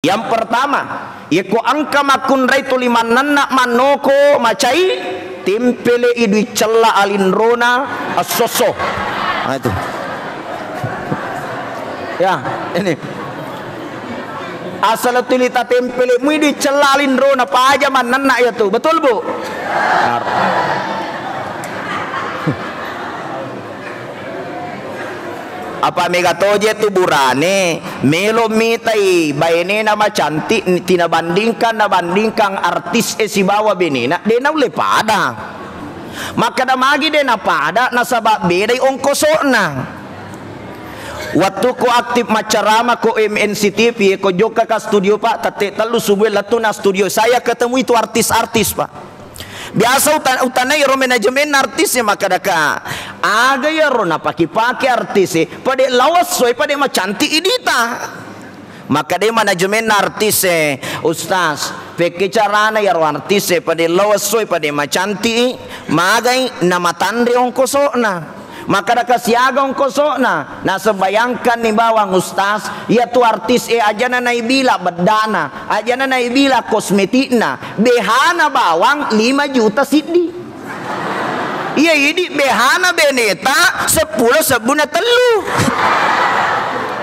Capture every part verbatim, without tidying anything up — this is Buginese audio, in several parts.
Yang pertama, yekko engka makkunrai tuli mannenna mannoko macai, tempele'i dui cella alinrona essosso. Nah, itu. Ya, ini. Asal tuli tatempele mui dui cella alinrona paja mannenna iya tu. Betul, Bu? Ar- Apa mega toje tu burane, melo mitai bainena macantik, tina bandingkan, nabandingkan artis e sibawa benena, de naulle pada. Makkeda magi de napada, nasaba bedai ongkoso'na. Wattuku aktif maccarama ko M N C T V, ko jokka ka studio, Pak, tette tellu subuh lettu na studio, saya ketemu itu artis-artis, Pak. Biasa uta-, utanai ro manajemenna artis e, makkadaka, aga iyaro napake-pake artis e, pade lao esso e, pade macantik idita. Makkadai manajemenna artis e, "Ustaz, pekke carana iyaro artis e pade lao esso e, pade macantik i, magai namatanre ongkoso'na?" Makkadaka, "Siaga ongkoso'na?" Naseng, "Bayangkanni bawang, Ustaz, iyatu artis e ajana naibila beddana, ajana naibila kosmetikna, behana bawang lima juta siddi. Iya idi behana beneta seppulo sebbuna tellu."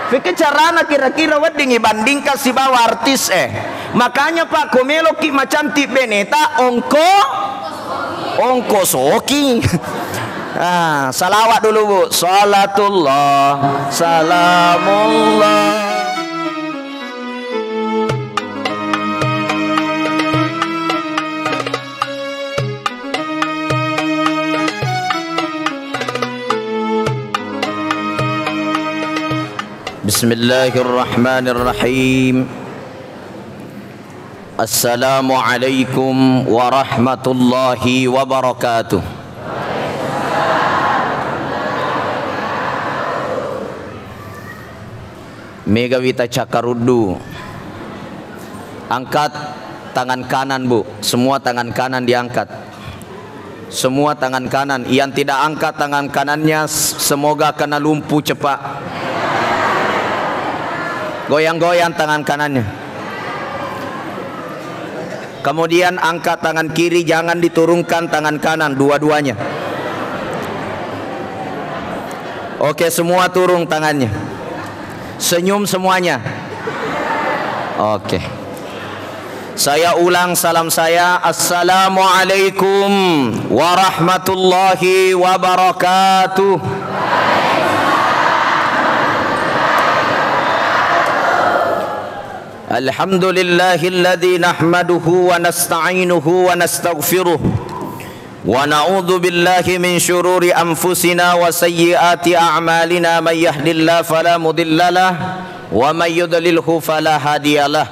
Peke carana kira-kira wedding ibandingkan sibawa artis e. Makanya, Pak, ko meloki macantik beneta, ongko Ongkosoki. Ah, salawat dulu, Bu. Salatullah, salamullah. Bismillahirrahmanirrahim. Assalamualaikum warahmatullahi wabarakatuh. Mega wita cakkaruddu. Angkat tangan kanan, Bu. Semua tangan kanan diangkat. Semua tangan kanan. Yang tidak angkat tangan kanannya, s-, semoga kena lumpuh cepat. Goyang-goyang tangan kanannya. Kemudian angkat tangan kiri, jangan diturunkan tangan kanan, dua-duanya. Oke, semua turun tangannya. Senyum semuanya. Oke. Saya ulang salam saya. Assalamualaikum warahmatullahi wabarakatuh. Alhamdulillahilladzi nahmaduhu wa nasta'inuhu wa nastaghfiruh. ونعوذ بالله من شرور أنفسنا وسيئات أعمالنا. من يهد الله فلا مضل له، ومن يضلله فلا هادي له.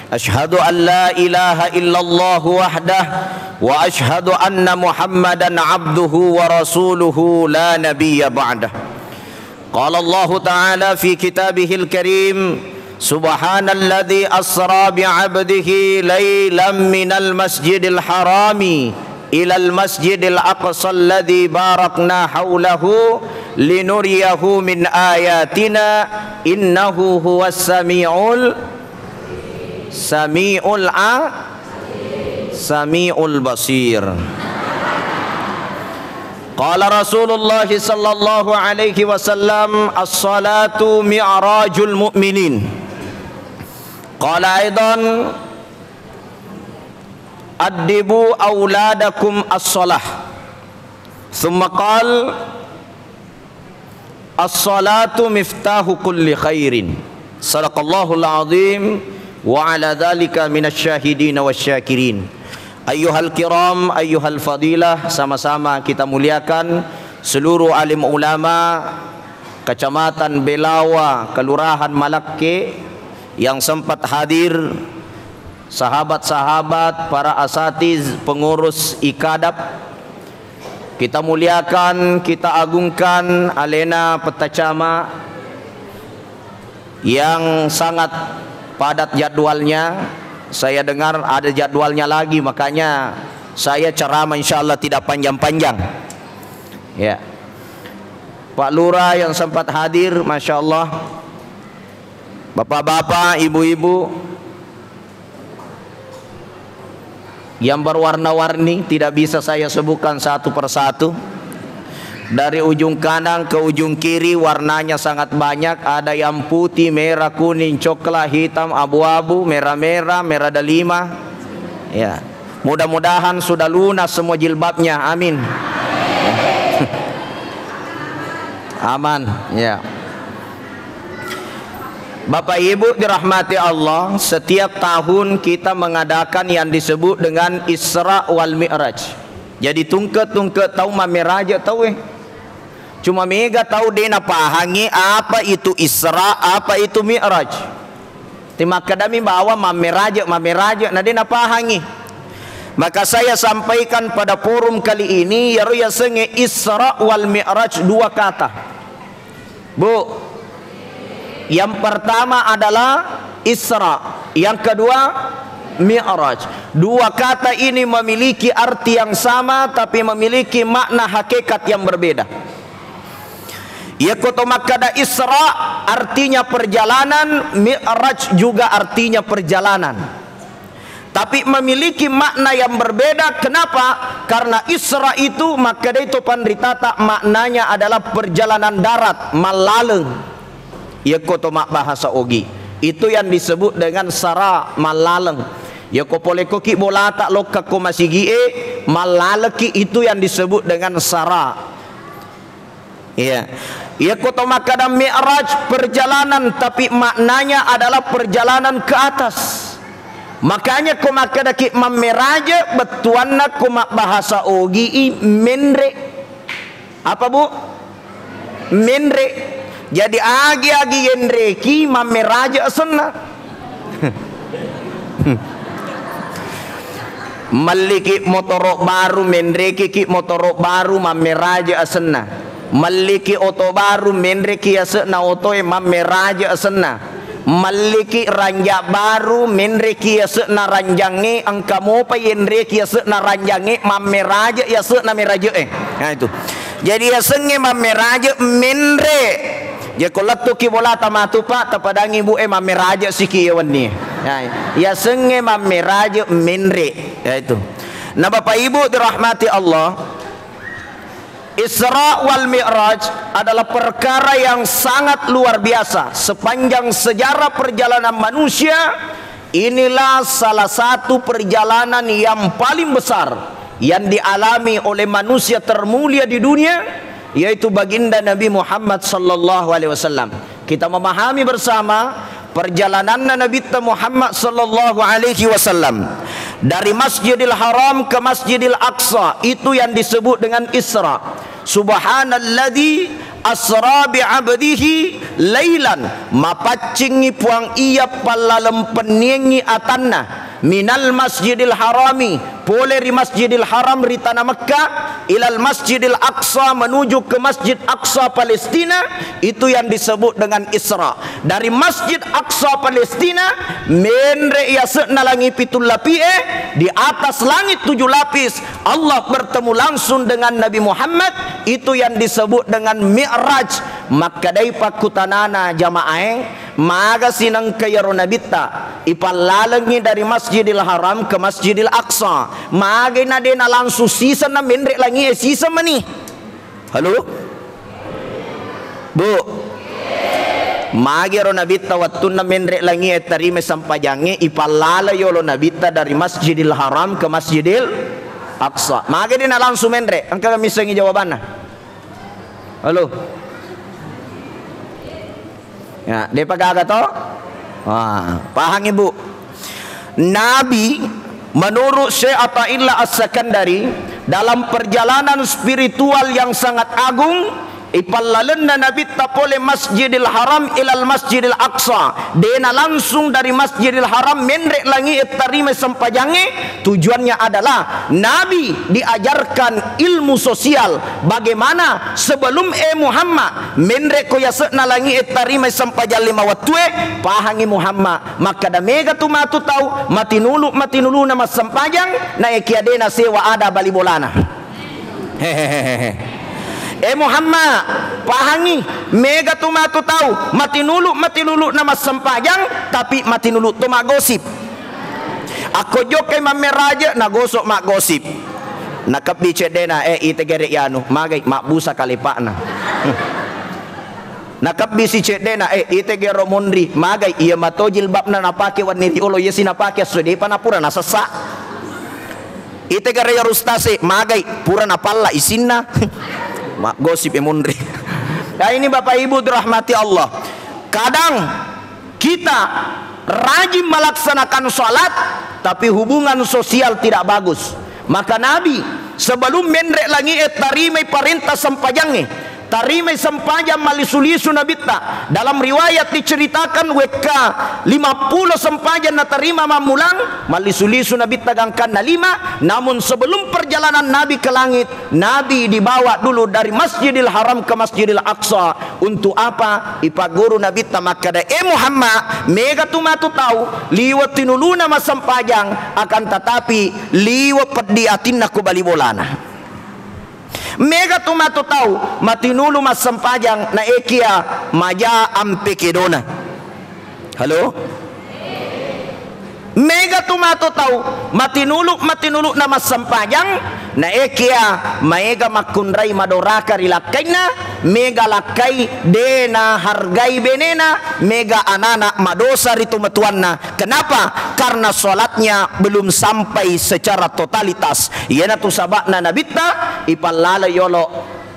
أشهد أن لا إله إلا الله وحده، وأشهد أن محمدا عبده ورسوله لا نبي بعده. قال الله تعالى في كتابه الكريم: سبحان الذي أسرى بعبده ليلا من المسجد الحرام إلى المسجد الأقصى الذي باركنا حوله لنريه من آياتنا إنه هو السميع ال-، سميع الع-، سميع البصير. قال رسول الله صلى الله عليه وسلم: الصلاة معراج المؤمنين. قال أيضا: أدبوا أولادكم الصلاة. ثم قال: الصلاة مفتاح كل خير. صدق الله العظيم وعلى ذلك من الشاهدين والشاكرين. Ayyuhal kiram, ayyuhal fadilah, sama-sama kita muliakan seluruh alim ulama Kecamatan Belawa, Kelurahan Malakke yang sempat hadir, sahabat-sahabat, para asatiz, pengurus ikadab, kita muliakan, kita agungkan alena pettacama yang sangat padat jadwalnya. Saya dengar ada jadwalnya lagi, makanya saya ceramah insya Allah tidak panjang-panjang. Ya. Pak Lurah yang sempat hadir, Masya Allah. Bapak-bapak, ibu-ibu, yang berwarna-warni, tidak bisa saya sebutkan satu per satu. Dari ujung kanan ke ujung kiri warnanya sangat banyak, ada yang putih, merah, kuning, coklat, hitam, abu-abu, merah-merah, merah delima. Ya. Mudah-mudahan sudah lunas semua jilbabnya. Amin. Aman, ya. Bapak Ibu dirahmati Allah, setiap tahun kita mengadakan yang disebut dengan Isra wal Mi'raj. Jadi tungke-tungke tau mammeraja tau, eh. Cuma mega tau de napahangi apa itu Isra, apa itu Mi'raj. Timakkadami bawa mammeraja, mammeraja, na de napahangi. Maka saya sampaikan pada forum kali ini, yaro yasengnge Isra wal Mi'raj dua kata. Bu, yang pertama adalah Isra, yang kedua Mi'raj. Dua kata ini memiliki arti yang sama, tapi memiliki makna hakikat yang berbeda. Iyako to makkada Isra artinya perjalanan, Mi'raj juga artinya perjalanan. Tapi memiliki makna yang berbeda. Kenapa? Karena Isra itu makkedai to panritata maknanya adalah perjalanan darat, mallaleng. Iyako to mabbahasa Ogi, itu yang disebut dengan sara, mallaleng. Iyako pole koki bolata lokka ko masigie, mallaleki, itu yang disebut dengan sara. Iya. Iyako to makkada Mi'raj perjalanan, tapi maknanya adalah perjalanan ke atas. Makanya ko makkadaki mammeraja, bettuanna ko mabbahasa Ogi i menre. Apa, Bu? Menre. Jadi agi-agi yenreki mammeraja asenna. Melliki motoro baru, menrekiki motoro baru, mammeraja asenna. Melliki oto baru, menreki ase'na otoe, mammeraja asenna. Melliki ranja baru, menreki ase'na ranjangnge, engka mopa yenreki ase'na ranjangnge, mammeraja ase'na meraje'e. Nah, itu. Jadi, yasengnge mammeraja menre. Jeko lettuki bolata matu, Pak, tapadangi ibu'e mammeraja siki iya wenni. Ya, yasengnge mammeraja menre. Ya, itu. Nah, Bapak Ibu dirahmati Allah, Isra wal Mi'raj adalah perkara yang sangat luar biasa. Sepanjang sejarah perjalanan manusia, inilah salah satu perjalanan yang paling besar yang dialami oleh manusia termulia di dunia, yaitu Baginda Nabi Muhammad sallallahu alaihi wasallam. Kita memahami bersama perjalananna Nabitta Muhammad sallallahu alaihi wasallam dari Masjidil Haram ke Masjidil Aqsa, itu yang disebut dengan Isra. Subhanalladzi asra bi abdihi lailan, mapaccingngi Puang Iya pallalempenniengngi atanna, minal Masjidil Harami, pole ri Masjidil Haram ri tana Mekkah, ilal Masjidil Aqsa, menuju ke Masjid Aqsa Palestina, itu yang disebut dengan Isra. Dari Masjid Aqsa Palestina, menre yase'na langi pitu lapie, di atas langit tujuh lapis, Allah bertemu langsung dengan Nabi Muhammad, itu yang disebut dengan Mi'raj. Makkedai pakkutanana jamaae, maga sinengka iyaro Nabitta ipallalengngi dari Masjidil Haram ke Masjidil Aqsa? Magai na de nalangsung sisenna menre langie siseng mani? Halo? Bu? Magi ero Nabitta wettunna menre langie tarima sempajangnge, ipallala yolo Nabitta dari Masjidil Haram ke Masjidil Aqsa. Magi de nalangsung menre? Engka missengi jawabanna? Halo? Ya, depa gaga to? Wah, pahang Ibu. Nabi, menurut Syekh Athaillah As-Sakandari, dalam perjalanan spiritual yang sangat agung, ipallalenna Nabitta pole Masjidil Haram ilal Masjidil Aqsa. Dena langsung dari Masjidil Haram menre langi tarima sempajangnge, tujuannya adalah Nabi diajarkan ilmu sosial. Bagaimana sebelum, eh, Muhammad, menre ko yase'na langi tarima sempajang lima wettue, pahangi Muhammad, makkada mega tu matu tau matinulu-matinuluna massempajang, naekia de nasewa ada bali bolana. Hehehe. Eh, Muhammad, pahangi, mega tu matu tau matinulu-matinuluna massempajang, tapi matinulu to maggosip. Akko jokkai mammeraje, nagosok maggosip. Nakebbi ceddena, eh, ite gere yanu, magai mabbusa kalepakna. Nakebbi si ceddena, eh, ite gero monri, magai iya mato jilbabna napake wenni riolo, iya si napake esso depa napura nasessa. Ite gere ya rustase, magai pura napalla isinna. Maggosip e monri. Nah, ini Bapak Ibu dirahmati Allah. Kadang kita rajin melaksanakan sholat, tapi hubungan sosial tidak bagus. Maka Nabi, sebelum menre langi'e, tarimai parenta sempajangnge, tarimai sempajang mallisu-lisu Nabitta. Dalam riwayat diceritakan, wekka lima puluh sempajang natarima mammulang, mallisu-lisu Nabitta gangkanna lima. Namun sebelum perjalanan Nabi ke langit, Nabi dibawa dulu dari Masjidil Haram ke Masjidil Aqsa. Untuk apa? Ipagguru Nabitta makkeda, "Eh Muhammad, mega tu matu tau liwe tinuluna massempajang, akan tetapi liwe peddi atinna ko bali bolana. Mega tu matu tau matinulu massempajang, na ekia maja ampe kedona." Halo? Mega tu matu tau matinulu, matinulu na massempajang, na ekia maega makkunrai madoraka ri lakkainna, mega lakkai de nahargai benena, mega anana madosa ri tomatoanna. Kenapa? Karena sholatnya belum sampai secara totalitas. Iyanatu sabakna Nabitta ipallala yolo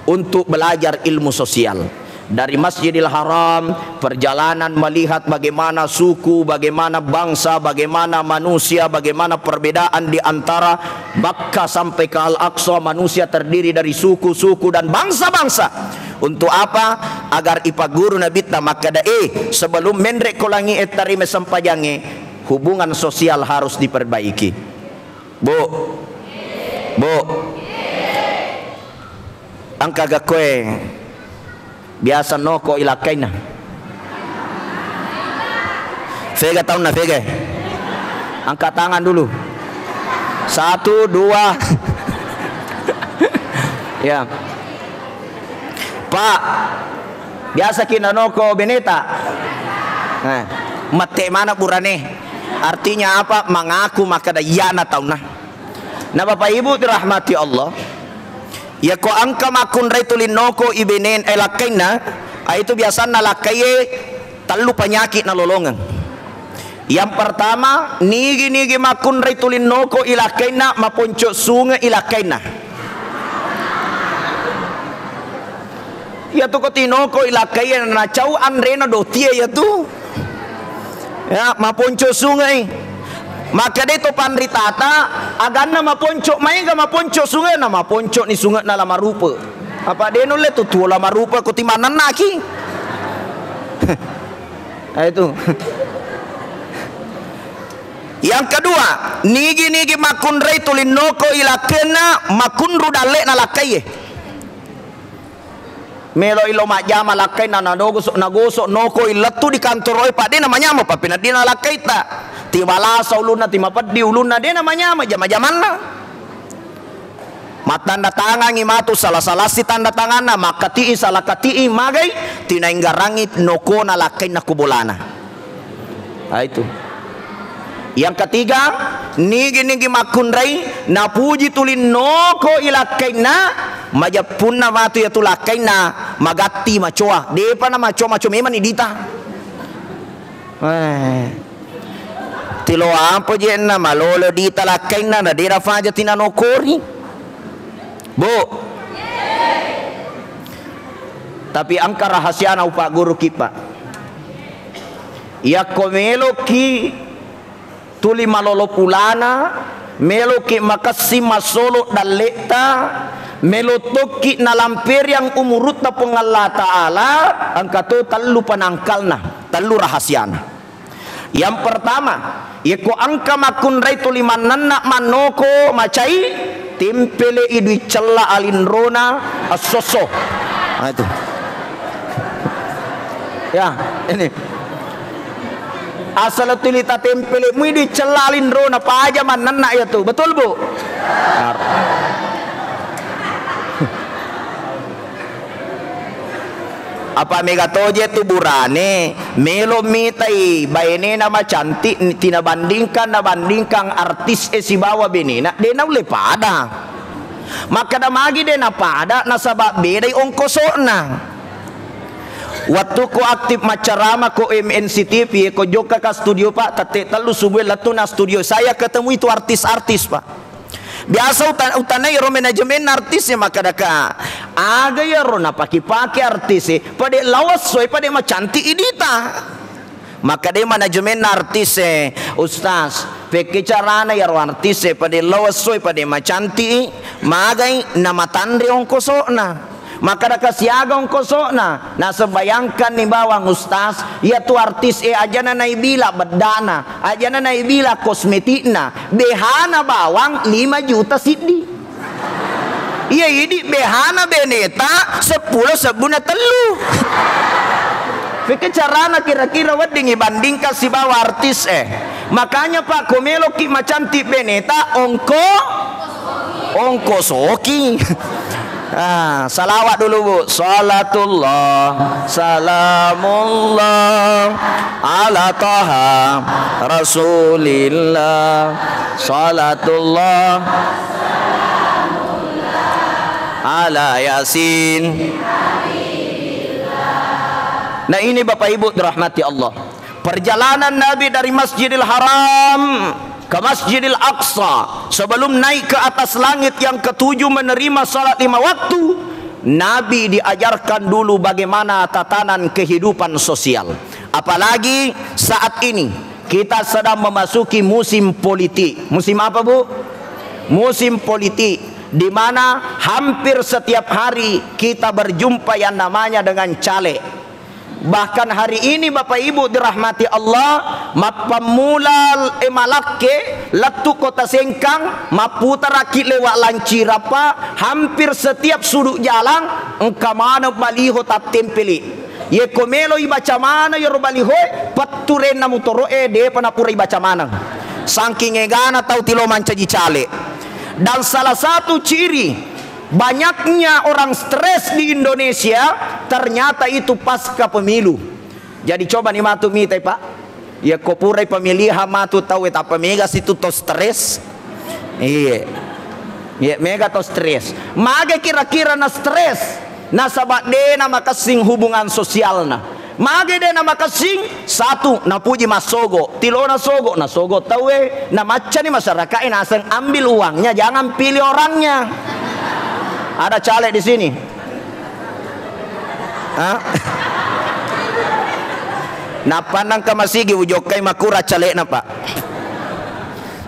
untuk belajar ilmu sosial. Dari Masjidil Haram, perjalanan melihat bagaimana suku, bagaimana bangsa, bagaimana manusia, bagaimana perbedaan di antara Makkah sampai ke Al-Aqsa, manusia terdiri dari suku-suku dan bangsa-bangsa. Untuk apa? Agar ipagguru Nabitta makkeda, "Eh, sebelum menre ko langi e tarima sempajangnge, hubungan sosial harus diperbaiki." Bu, Bu, engka gakkoe biasa noko i lakkainna. Fega taunna, fega? Angkat tangan dulu. Satu, dua. Ya. Pak, biasa ki nanoko beneta? Eh, mette mana burane? Artinya apa? Mengaku makkeda iyana taunna. Nah, Bapak Ibu dirahmati Allah, yako engka makkunrai tuli noko i benen, eh, lakkainna, ah, itu biasanna lakkaie tellu panyaki nalolongeng. Yang pertama, nigi-nigi makkunrai tuli noko i lakkainna, maponco sunge i lakkainna. Iyatu ko tinoko i lakkaie nacau anrena dotie iyatu. Ya, maponco sungai. Makkeda to panritata, aganna maponco maega maponco sungai, na maponco ni sungai na la marupa. Apa de nulle tu tuo la marupa ko timanennaki. Nah, itu. Yang kedua, nigi-nigi makkunrai tuli noko i lakkainna, makunru dalle'na lakkaie. Melo ilo majjama lakkainna, nagosok, nagosok noko i lettu di kantoro e, pa de namanyama, pa peneddi na lakkaita. Timalasa ulunna, timapeddi ulunna, de namanyama jama-jamanna. Mattanda tangangi matu sala-salasi tanda tanganna, makkati'i sala kati'i, magai tinainggarangi nokona lakkainna ku bolana. Ah, itu. Yang ketiga, nigi-nigi makkunrai napuji tuli noko i lakkainna, majeppunna matu iyatu lakkainna magatti macoa. Depa na macoa-macoa memang ni dita. Eh. Tilo apa jenna malolo dita lakkainna na dera faja tinanokori. Bu. Tapi engka rahasiana upagguruki, Pak. Yakko meloki tuli malolo pulana, meloki makessing massolo dalle'ta, melo tokki nalamperiang umurutta Puang Allah Ta'ala, engka to tellu penangkalna, tellu rahasiana. Yang pertama, yekko engka makkunrai tuli mannenna mannoko macai, tempele'i dui cella alinrona essosso. Nah, itu. Ya, ini. Asal tuli tatempele mui dui cella alinrona paja mannenna iyatu. Betul, Bu? Benar. Apa mega toje tu burane, melo mitai bainena macantik, tina bandingkan, nabandingkan artis e sibawa benena, de naulle pada. Makkeda magi de napada, nasaba bedai ongkosokna. Wattukku aktif maccarama ko M N C T V, ko jokka ka studio, Pak, tette tellu subuh lettu na studio. Saya ketemu itu artis-artis, Pak. Biasa uta-, utanai ro manajemen artis e, makkadaka, aga iyaro napake-pake artis e, pade lao esso e, pade macantik i dita. Makkeda manajemen artis e, "Ustaz, pekke carana iyaro artis e pade lao esso e, pade macantik i, magai namatanre ongkosokna." Makkadaka, "Siaga ongkosokna?" Naseng, "Bayangkanni bawang, Ustaz, iyatu artis e ajana naibila beddana, ajana naibila kosmetikna, behana bawang lima juta siddi. Iya idi behana beneta seppulo sebbuna tellu." Peke carana kira-kira wedding ibandingkan sibawa artis e. Makanya, Pak, ko meloki macantik beneta, ongko ongkosoki. Ah, salawat dulu, Bu. Salatullah, salamullah, ala Taha Rasulillah. Salatullah, ala Yasin. Nah, ini Bapak Ibu dirahmati Allah. Perjalanan Nabi dari Masjidil Haram ke Masjidil Aqsa, sebelum naik ke atas langit yang ketujuh menerima salat lima waktu, Nabi diajarkan dulu bagaimana tatanan kehidupan sosial. Apalagi saat ini kita sedang memasuki musim politik. Musim apa, Bu? Musim politik, di mana hampir setiap hari kita berjumpa yang namanya dengan caleg. Bahkan hari ini, Bapak Ibu dirahmati Allah, mappammula, eh, malakke lettu Kota Sengkang, mapputaraki lewat Lancirapa, hampir setiap sudut jalan engka maneng baliho tattempeli. Yekko melo ibaca maneng iyaro balihoe, petturenna motoro'e depa napura ibaca maneng. Saking egana tau tilo mancaji caleg. Dan salah satu ciri banyaknya orang stres di Indonesia, ternyata itu pasca pemilu. Jadi coba ni matu mitai, Pak. Yekko purai pemilihan matu tau, eh, tappa mega situ to stres. Iye. Iye, mega to stres. Mage kira-kira na stres? Nasaba de namakessing hubungan sosialna. Mage de namakessing? Satu, napuji massogo. Tilona sogo, nasogo tauwe, namaccani masyarakat e naseng ambil uangnya, jangan pilih orangnya. Ada caleg di sini? Hah? Napannang ke masigi ujokkai makura calegna, Pak.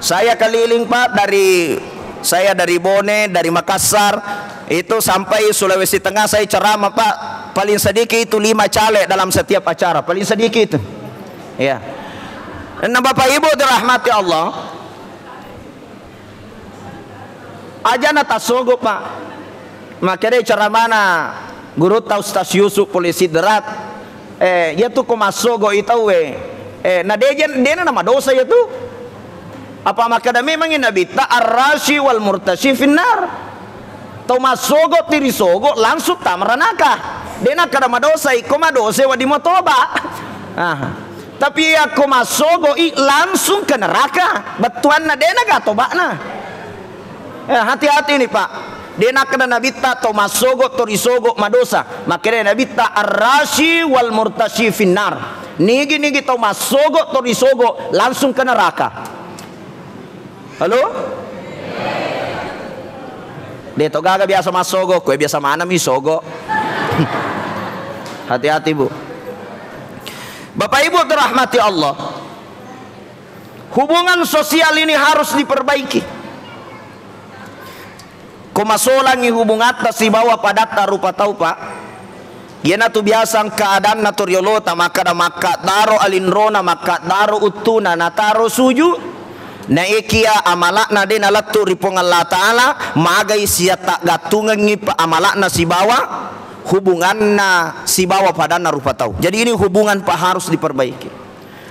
Saya keliling, Pak, dari, saya dari Bone, dari Makassar, itu sampai Sulawesi Tengah saya ceramah, Pak. Paling sedikit itu lima caleg dalam setiap acara, paling sedikit itu. Ya. Nah, Bapak Ibu dirahmati Allah, ajana tasogo, Pak. Makkedai ceramana gurutta Ustaz Yusuf Polisi Derat. Eh, iyatu ko massogo i tauwe, eh, na dejen, dena namadosa iyatu. Apa makkeda memangngi Nabitta, "Ar-rashi wal murtashi finnar." Tau massogo tirisogo langsung tama ranaka. De nakkeda madosa i, ko madosa wedding mutoba. Ah. Tapi yakko massogo i langsung ke neraka. Bettuanna de naga tobana. Eh, hati-hati ni, Pak. De nakkeda Nabitta to massogo to risogo madosa. Makkeda Nabitta, "Ar-rashi wal murtashi finnar." Nigi-nigi to massogo to risogo langsung ke neraka. Halo? De to gaga biasa massogo, koe biasa manami sogo. Hati-hati, Bu. Bapak Ibu dirahmati Allah, hubungan sosial ini harus diperbaiki. Ko masolangi hubungatta sibawa padatta rupa tau, Pak, iyanatu biasa engka adanna to riolota makkada, makkaddaro alinrona, makkaddaro uttuna, nataro suju. Naekiya amala'na de nalettu ri Puang Allah Ta'ala, magai siatta gattungengngi pa-, amala'na sibawa hubunganna sibawa padanna rupa tau. Jadi ini hubungan, Pak, harus diperbaiki.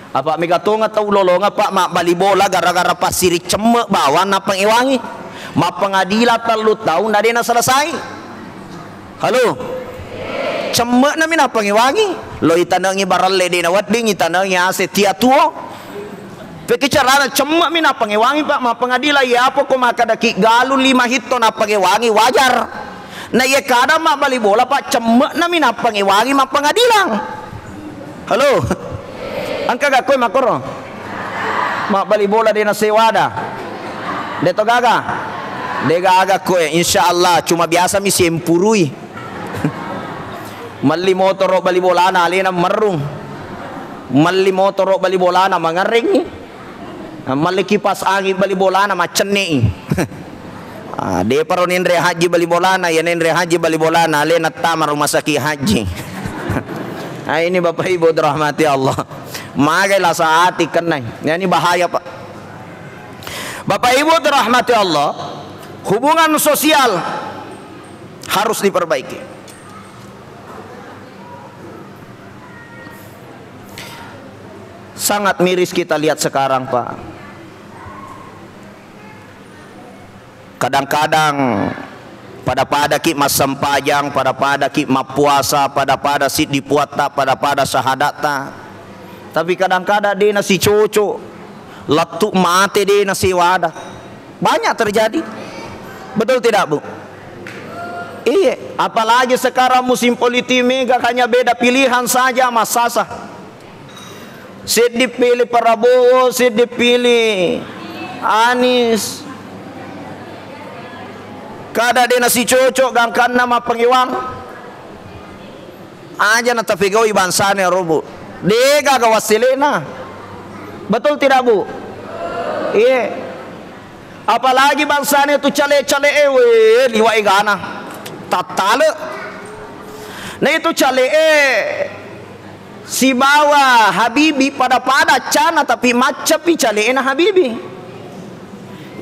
Apa mega tonga tau lolonga, Pak, mabbali bola gara-gara passiri cemme bawang nappa ewangi. Mappengadila tellu taung na de naselesai. Halo? Cemme'nami nappangewangi, lo itanengi barelle de nawedding, itanengi ase tia tuo. Peki carana cemme'mi nappangewangi, Pak, mappengadilang. Iya apa ko makkadaki galu lima hitto nappangewangi, wajar. Na iya kada mabbali bola, Pak, cemme'nami nappangewangi mappengadilang. Halo. Engka gakkoe makkoro. Mabbali bola de nasewada. De to gaga. De gaga koe, insya Allah, cuma biasa mi sempurui. Melli motoro bali bolana alena merrung. Melli motoro bali bolana mangerrengngi. Melli kipas angin bali bolana maccenne'i. Ah, deparo nenre haji bali bolana, ya nenre haji bali bolana, alena tama rumah sakit haji. Ah, ini Bapak Ibu dirahmati Allah. Magai lasa ati kennai. Ya, ini bahaya, Pak. Bapak Ibu dirahmati Allah, hubungan sosial harus diperbaiki. Sangat miris kita lihat sekarang, Pak. Kadang-kadang pada-pada ki massempajang, pada-pada ki mappuasa, pada-pada siddi puatta, pada-pada syahadatta. Tapi kadang-kadang de nasicoco, lettu mate de nasewada. Banyak terjadi. Betul tidak, Bu? Iya, apalagi sekarang musim politik mega, hanya beda pilihan saja, massasa. Seddi pilih Prabowo, seddi pilih Anies. Kada de nasicocok gangkanna mappangewang. Aja natapegau'i bangsana ro, Bu. De gaga wasselena. Betul tidak, Bu? Iya. Apalagi bangsana tu cale-cale e, we, liwa egana. Tattale. Na itu cale e sibawa Habibi pada-pada accana, tapi maccapi cale e na Habibi.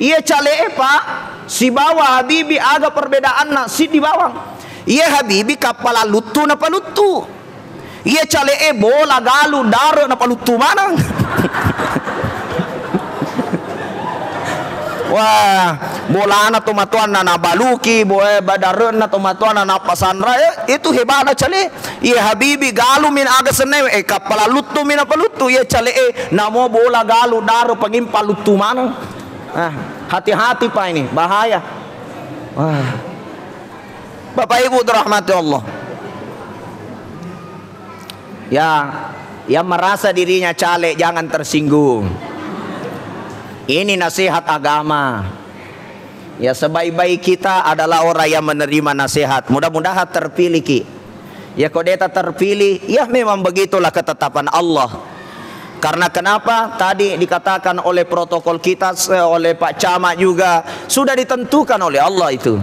Iya cale e, Pak, sibawa Habibi aga perbedaanna, siddi bawang. Iya Habibi kappala luttu napaluttu. Iya cale e bola galu dare napaluttu maneng. Wah, bolana to matoanna nabaluki, boe badarenna to matoanna napasanra, eh, itu hebana cale. Iya Habibi galu min aga sennewe, eh, kappala luttu min napaluttu, iya cale e namo bola galu dare pangimpa luttu maneng. Ah, hati-hati Pak, ini bahaya. Wah. Bapak Ibu dirahmati Allah. Ya, yang merasa dirinya caleg jangan tersinggung. Ini nasihat agama. Ya, sebaik-baik kita adalah orang yang menerima nasihat. Mudah-mudahan terpilih ki. Ya, kok deta terpilih, ya memang begitulah ketetapan Allah. Karena kenapa? Tadi dikatakan oleh protokol kita, se-, oleh Pak Camat juga, sudah ditentukan oleh Allah itu.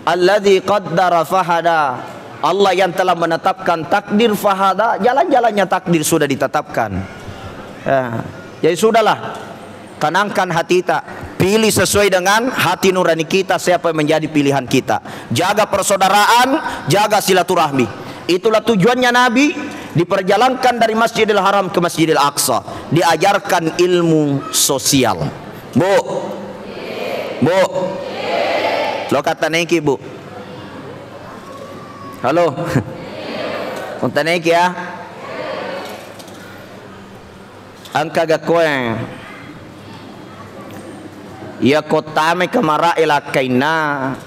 Alladzi qaddara fahada. Allah yang telah menetapkan takdir, fahada, jalan-jalannya takdir sudah ditetapkan. Ya. Jadi sudahlah, tenangkan hati kita, pilih sesuai dengan hati nurani kita, siapa yang menjadi pilihan kita. Jaga persaudaraan, jaga silaturahmi. Itulah tujuannya Nabi diperjalankan dari Masjidil Haram ke Masjidil Aqsa, diajarkan ilmu sosial. Bu, Bu, lo katta naiki, Bu. Halo. Unta naiki ya. Engka gakkoe. Iya ko tamai kamara e lakkainna.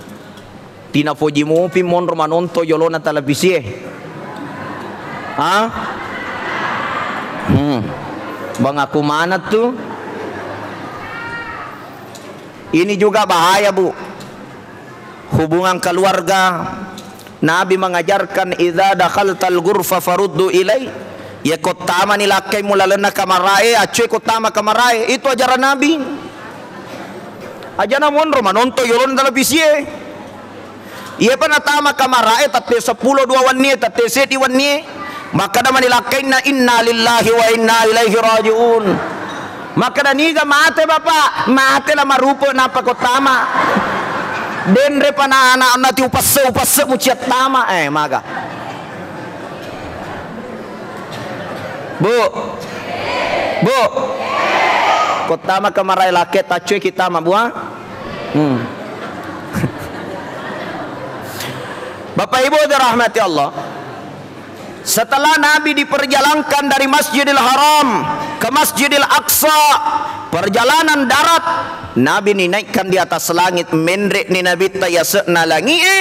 Tina foji mupi monro manonto yolona televisie. Ha? Hmm. Bang aku mana tu? Ini juga bahaya, Bu. Hubungan keluarga. Nabi mengajarkan, "Idza dakhaltal ghurfa faruddu ilai." Iya ko tamani lakkaimu lalenna kamarae, accue ko tama kamarae. Itu ajaran Nabi. Ajana monro manonto yolona televisie. Iyepa natama kamarae tette seppulo dua wennie, tette seddi wennie. Makkeda mani lakkainna, "Inna lillahi wa inna ilaihi raji'un." Makkeda, "Niga mate, Bapak?" "Mate la marupe nappa ko tama." "Denre pa na anak nati upasse, upasse muciat tama." Eh, maga. Bu. Bu. Ko tama kamarae lakke taccue ki tama, Bu, ha? Hmm. Bapak Ibu dirahmati Allah. Setelah Nabi diperjalankan dari Masjidil Haram ke Masjidil Aqsa, perjalanan darat, Nabi ninaikkan di atas langit, menre' ni Nabitta yase'na langi'e,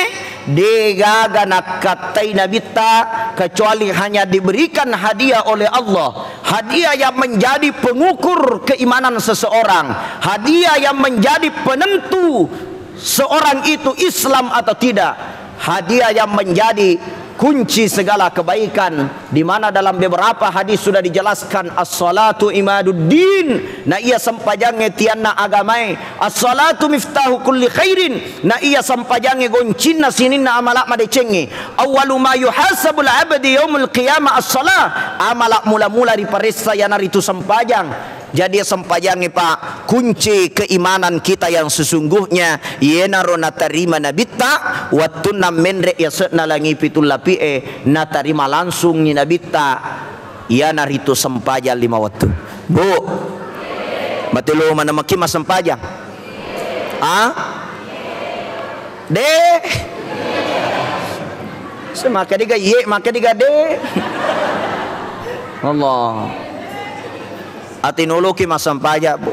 degaga nakkattai Nabitta kecuali hanya diberikan hadiah oleh Allah, hadiah yang menjadi pengukur keimanan seseorang, hadiah yang menjadi penentu seorang itu Islam atau tidak, hadiah yang menjadi kunci segala kebaikan, di mana dalam beberapa hadis sudah dijelaskan, "As-salatu imaduddin," na iya sempajangnge tianna agamae, "As-salatu miftahu kulli khairin," na iya sempajangnge goncinna sininna amala madecengnge, "Awwalu ma yuhasabul abdi yaumul qiyamah as-salah," amala mula-mula riparessa iyanaritu sempajang. Jadi, sempajangnge, Pak, kunci keimanan kita yang sesungguhnya, iyanaro natarima Nabitta, wettunna menre' yase'na langi pitu lapi'e, natarima langsungngi Nabitta, iyanaritu sempajang lima wettu. Bu, mati lo mana maki massempajang? Ah? De. Semaka diga iye, maka diga de. Allah. Atinuluki massempajang, Bu.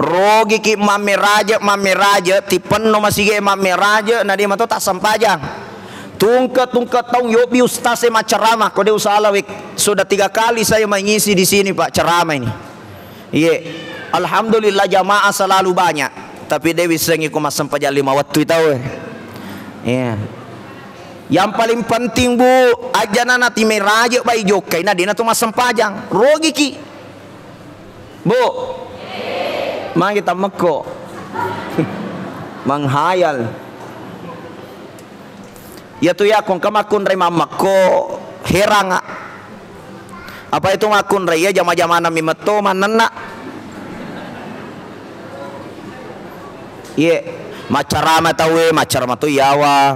Rogiki mammeraje, mammeraje, tipenno masige mammeraje, na de mato tassempajang. Tungke-tungke taung yobbi ustaz e macceramah, ko de usala wek. Sudah tiga kali saya mengisi di sini, Pak, ceramah ini. Iye. Alhamdulillah jamaah selalu banyak. Tapi de wissengi ko massempajang lima wettu tau e. Iya. Yang paling penting, Bu, ajana nati meraje bai jokkai, na dena tu massempajang. Rogiki. Bu. Magi tammekko. Menghayal. Iyatu iya ko engka makkunrai mammekko, heranga. Apa itu makkunrai iya jama-jamana mi metto mannenna. Iye, maccarama tauwe, maccarama to iyawa.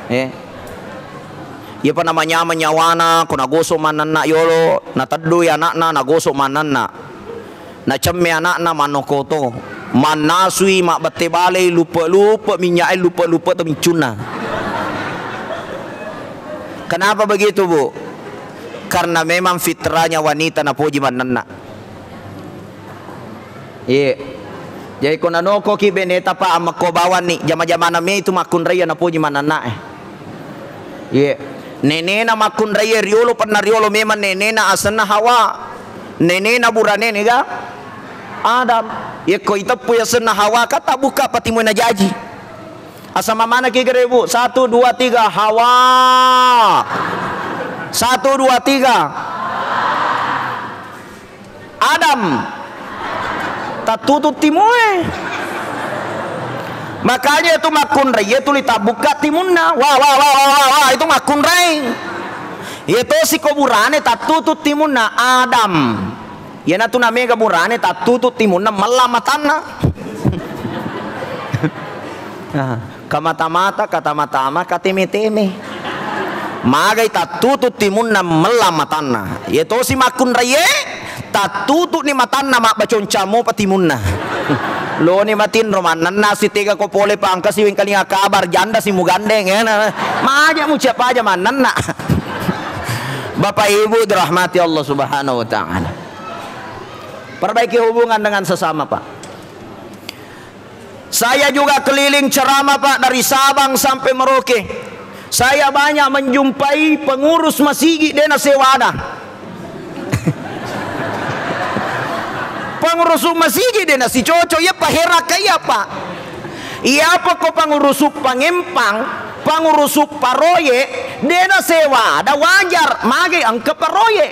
Eh. Iyapa namanyameng nyawana, ko nagosok mannenna yolo, nateddui anakna, nagosok mannenna. Nacemme anakna mannokoto, mannasui mabbette balei luppe-luppe, minyak e luppe-luppe to mincunna. Kenapa begitu, Bu? Karena memang fitrahnya wanita napoji mannenna. Iye. Jadi ko nanokoki beneta, Pak, ammekko bawanni, jama-jamana me itu makkunrai napoji mannenna e. Iye. Nenena makkunrai riolo, penna riolo memang nenena asenna Hawa. Nenena burane nega Adam. Yekko iteppu yasenna Hawa, kata buka patimu najaji. Asama mana ki gere, Bu? Satu, dua, tiga, Hawa. Satu, dua, tiga. Adam. Tattutu timue. Makanya itu makkunrai, iya tuli tabbukka timunna. Wah, wah, wah, wah, wah, wah, itu makkunrai. Iya tosi ko burane tattutu timunna Adam. Iyanatu namega burane tattutu timunna mella matanna. Nah, kamata-mata, katama-tama, kateme-teme. Magai tattutu timunna mella matanna. Iya tosi makkunraie, tattutuni matanna mabbaconca mopa timunna. Loni matinro mannenna sitega ko pole pangkasi wengkalinga kabar janda si mugandeng, eh, nah. Maja mucap aja mannenna. Bapak Ibu dirahmati Allah Subhanahu wa Ta'ala. Perbaiki hubungan dengan sesama, Pak. Saya juga keliling ceramah, Pak, dari Sabang sampai Merauke. Saya banyak menjumpai pengurus masigi dena sewada. Pengurus masigi dena sicoco, iya paheraka iya, Pak. Iya apa ko pengurus pangempang, pengurus paroyek, dena sewada wajar, mage engka paroyek.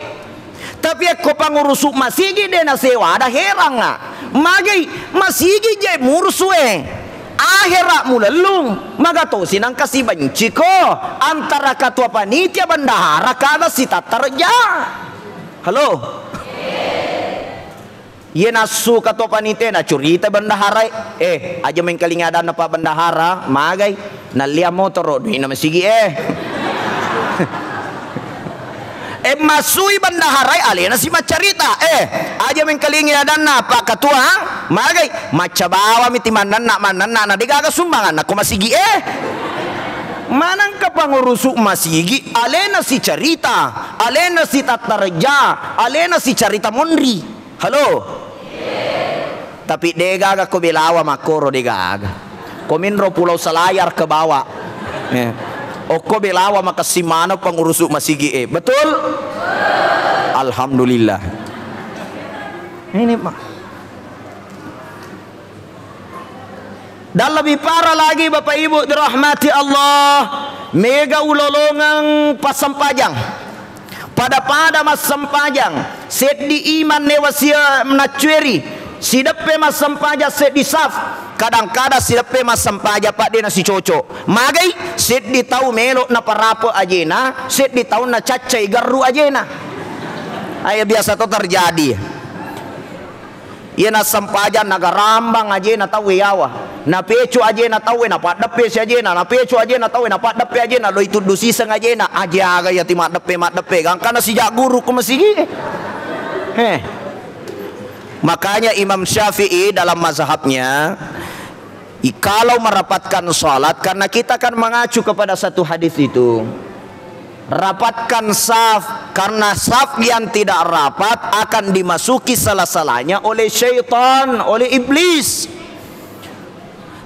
Tapi ekko pangurusu masigi de nasewada, heranga. Magai masigi je murusu e. Ahera mulellung, magatosi nangka sibenciko antara katua panitia bendahara kada sitatta reja. Halo? Iye nassu katua panitia nacurita bendahara, eh, aja mengkalinga adanna Pak Bendahara, magai. Nallia motoro, duina masigi e. E, massui bendaharae alena si maccarita. Eh, aja mengkalingi adanna Pak Ketua, magai macca bawami ti mannenna, mannenna na degaga sumbanganna ko masigi e. Manengka pangurusu masigi, alena sicarita, alena sitattareja, alena sicarita monri. Halo? Tapi degaga ko belawa makkoro, degaga. Ko minro Pulau Selayar ke bawah. Eh. Okko belawa makessing maneng pangurusu masigi e. Betul? Alhamdulillah. Ini, Pak. Dan lebih parah lagi, Bapak Ibu dirahmati Allah, mega ulolongeng passempajang. Pada-pada massempajang, seddi imang newa sia naccueri, sideppe massempajang seddi saf, kadang-kadang sideppe massempajang, Pak, de nasicoco. Magai, seddi tau melo naparape ajena, seddi tau nacaccai garru ajena. Ayo, biasa to terjadi. Iya nassempajang nagarambang ajena tauwe yawa. Napecu ajena tauwe napaddeppe si ajena, napecu ajena tauwe napaddeppe ajena, loi tuddu siseng ajena, aje aga iya ti maddeppe-maddeppe, gangkana sijak guru ku masigi. Heh. Makanya Imam Syafi'i dalam mazhabnya, i-, kalau merapatkan salat, karena kita kan mengacu kepada satu hadis itu. Rapatkan saf, karena saf yang tidak rapat akan dimasuki salah-salahnya oleh syaitan, oleh iblis.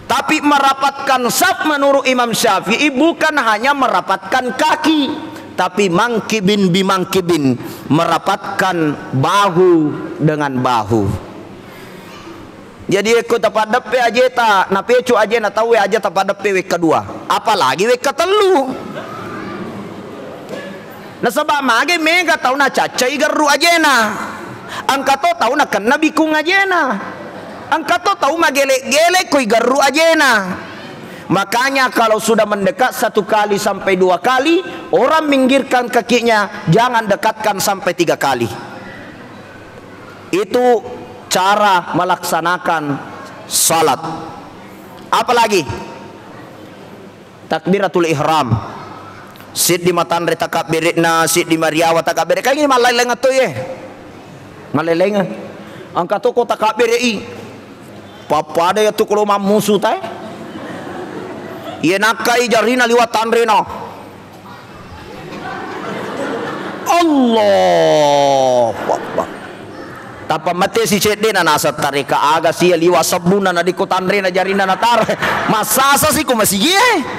Tapi merapatkan saf menurut Imam Syafi'i bukan hanya merapatkan kaki, tapi mangkibin bimangkibin, merapatkan bahu dengan bahu. Jadi, ekko tapaddeppe ajeta, napecu ajena tauwe, aja tapaddeppe wekka dua. Apalagi wekka tellu. Nasaba mage mega tau nacaccai garru ajena. Engka to tau nakenna bikung ajena. Engka to tau magele-gele koi garru ajena. Makanya kalau sudah mendekat satu kali sampai dua kali, orang minggirkan kakinya, jangan dekatkan sampai tiga kali. Itu cara melaksanakan salat. Apalagi takbiratul ihram. Siddi matanre takabbere'na, siddi mariawa takabbere'na. Kan ini mallaileng atau ye? Mallaileng. Engka toko takabbere'i. Pappada ya tu kalau mammusu tae. Ye nakkai jarina liwat tanrena. Allahu Akbar. Tappa mate si cedde na naseng tareka aga sia liwa sebbuna na dikko tanrena jarina nataro. Massasa si ko masigie.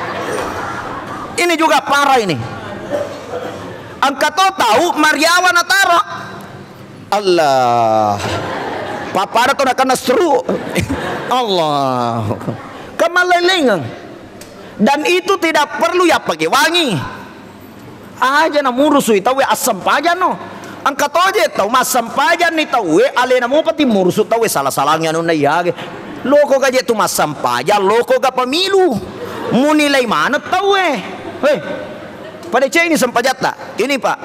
Ini juga parah ini. Engka to tau mariawa nataro. Allah. Pappada to nakenna seru. Allah. Kemallailengeng. Dan itu tidak perlu ya pakai wangi. Aja na murusui tauwe assempajang no. Engka toje tau massempajang ni tauwe alena mopa ti murusu tauwe sala-salangi anunna iyage. Loko gaje tu massempajang, loko ga pemilu. Munilai maneng tauwe. Hei. Pada cek ini sempajatta. Ini, Pak.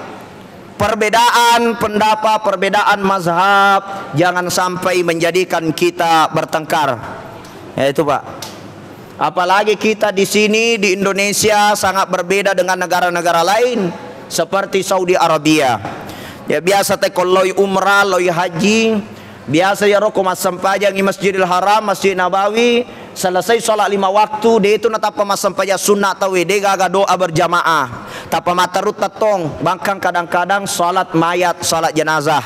Perbedaan pendapat, perbedaan mazhab, jangan sampai menjadikan kita bertengkar. Ya, itu, Pak. Apalagi kita di sini, di Indonesia, sangat berbeda dengan negara-negara lain, seperti Saudi Arabia. Ya, biasa te ko loi umrah, loi haji, biasa iyaro ko massempajangi Masjidil Haram, Masjid Nabawi, selesai sholat lima waktu, de itu natappa massempajang sunna tauwe, de gaga doa berjamaah. Tappa matterutta tong, bahkan kadang-kadang sholat mayat, sholat jenazah.